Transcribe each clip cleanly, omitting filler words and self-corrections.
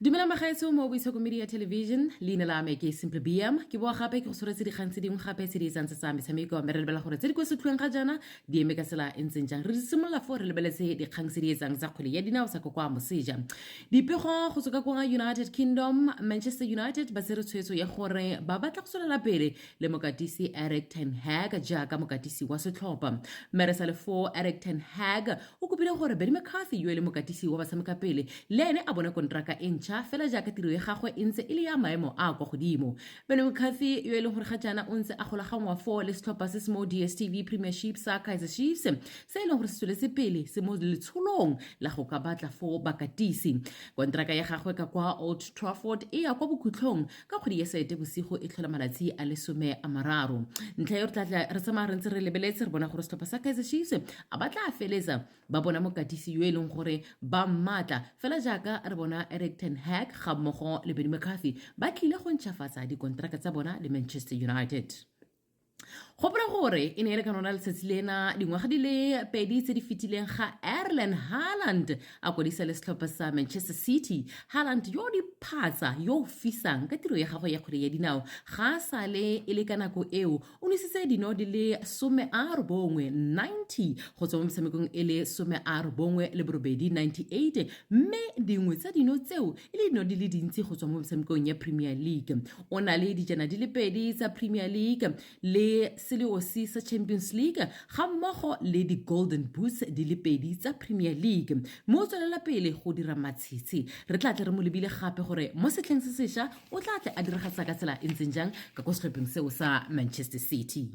Dumela magaetsho mo Boitshoko Media Television, leina la me ke Simple BM. Ke boa gape ke go tshwaretse dikgang tse dingwe gape tse di etsang tse tsa metshameko mme re lebelela gore tse di kwa setlhoeng ga jaana di eme ka tsela e ntseng jang. Re di simolola foo re lebeletse dikgang tse di etsang tsa kgwele ya dinao sa kwa moseja. Dipego go tswa ka kwa United Kingdom, Manchester United ba tsere tshwetso ya gore ba batla go tswelela pele le mokatisi Erik ten Hag jaaka mokatisi wa setlhopha. Mme re sa le foo Erik ten Hag O kopile gore Benni McCarthy yo e leng mokatisi wa batshameka pele le ene a bone konteraka e ntšha fela jaaka tiro ya gagwe e ntse e le ya maemo a a kwa godimo. Benni McCarthy yo e leng gore ga jaana o ntse a golaganngwa foo le setlhopha se se mo DStv Premiership sa Kaizer Chiefs se e leng gore se tsweletse pele se mo letsholong la go ka batla foo bakatisi. Konteraka ya gagwe ka kwa Old Trafford e ya kwa bokhutlhong ka kgwedi ya Seetebosigo e tlhola malatsi a le 30. Ntlha e re tla re tsamaya re ntse re lebeletse re bona gore setlhopha sa Kaizer Chiefs a ba tla feletsa ba bona mokatisi yo e leng gore ba mmatla fela jaaka re bona Erik ten Hag ga mmogo le Benni McCarthy ba tlile go ntšhafatsa dikonteraka tsa bona le Manchester United. Gopola gore e ne e le ka lona letsatsi lena dingwaga di le pedi tse di fetileng ga Erling Haaland a kwadisa le setlhopha sa Manchester City. Haaland yo diphatsa yo o fisang ka tiro ya gagwe ya kgwele ya dinao ga a sale e le ka nako eo o nositse dino di le 90 90 go tswa mo metshamekong e le 98 98 mme dingwe tsa dino tseo e le dino di le dintsi go tswa mo metshamekong ya Premier League. O na le dijana di le pedi tsa Premier League le seleosi sa Champions League ga mmogo le di-Golden Boots di le pedi tsa Premier League. Mme o tswelela pele go dira matshitshi. Re tla tle re mo lebile gape gore mo setlheng se sesha o tla tle a diragatsa ka tsela e ntseng jang ka ko setlhopheng seo sa Manchester City.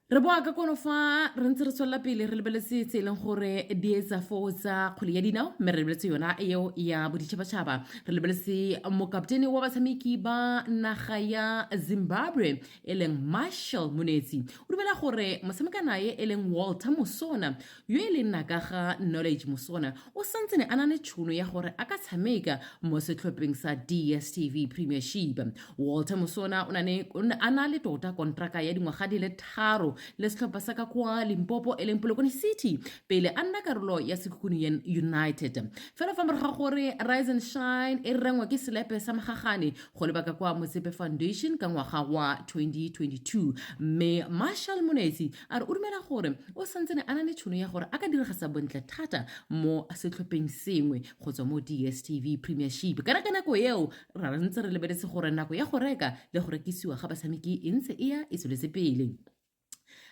Re boa ka kono fa re ntse re tswelela pele re lebeletse tse e leng gore di etsa foo tsa kgwele ya dinao mme re lebeletse yona eo ya boditšhabatšhaba re lebeletse mokaptene wa batshameki ba naga ya Zimbabwe e leng Marshall Munetsi o dumela gore motshameka naye e leng Walter Musona yo e leng naka ga Knowledge Musona o santsene a na le tšhono ya gore a ka tshameka mo setlhopheng sa DStv Premiership. Walter Musona o ne a na le tota kontraka ya dingwaga di le tharo le setlhopha sa ka kwa Limpopo e leng Polokwane City pele a nna karolo ya Sekhukhune United. Fela fa morago ga gore Rise and Shine e rengwe ke selepe sa Magagane go leba ka kwa Motsepe Foundation ka ngwaga wa 2022 mme Marshall Monetsi a re o dumela gore o santsene a na le tšhono ya gore a ka diragatsa bontle thata mo setlhopheng sengwe go tswa mo DStv Premiership. Kana ka nako eo ra re ntse re lebeletse gore nako ya go reka le go rekisiwa ga batshameki e ntse e ya e tsweletse pele.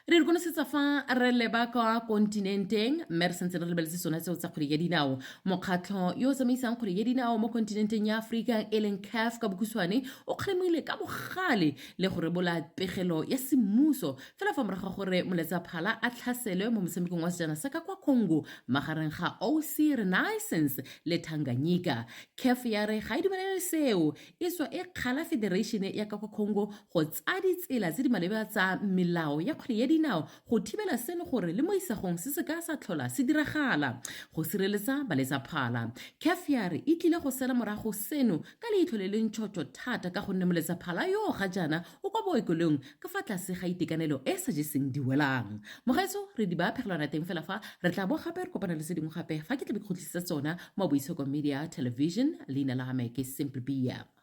Re re konosetsa fa re leba kwa kontinenteng mme re santse re lebeletse tsone tseo tsa kgwele ya dinao. Mokgatlho yo o tsamaisang kgwele ya dinao mo kontinenteng ya Aforika e leng CAF ka bokhutshwane o kgalemile ka bogale le go rebola pegelo ya semmuso fela fa morago ga gore Moletsaphala a tlhaselwe mo motshamekong wa sejana sa ka kwa Congo magareng ga OC Renaissance le Tanganyika. CAF ya re ga e dumelane le seo, e tswa e kgala federation ya ka kwa Congo go tsaya ditsela tse di maleba tsa melao ya kgwele ya dinao go thibela seno gore le mo isagong se se ka sa tlhola se diragala. Go sireletsa baletsaphala, CAF ya re e tlile go sela morago seno ka leitlho le le ntšhotšho thata ka gonne moletsaphala yoo ga jaana o kwa bookelong ka fa tlase ga itekanelo e sa jeseng diwelang. Mogaetsho, re di baya phegelwana teng fela fa, re tla bo gape re kopana le tse dingwe gape fa ke tla be ke go tlisetsa tsona mo Boitshoko Media Television. Leina la me ke Simple BM.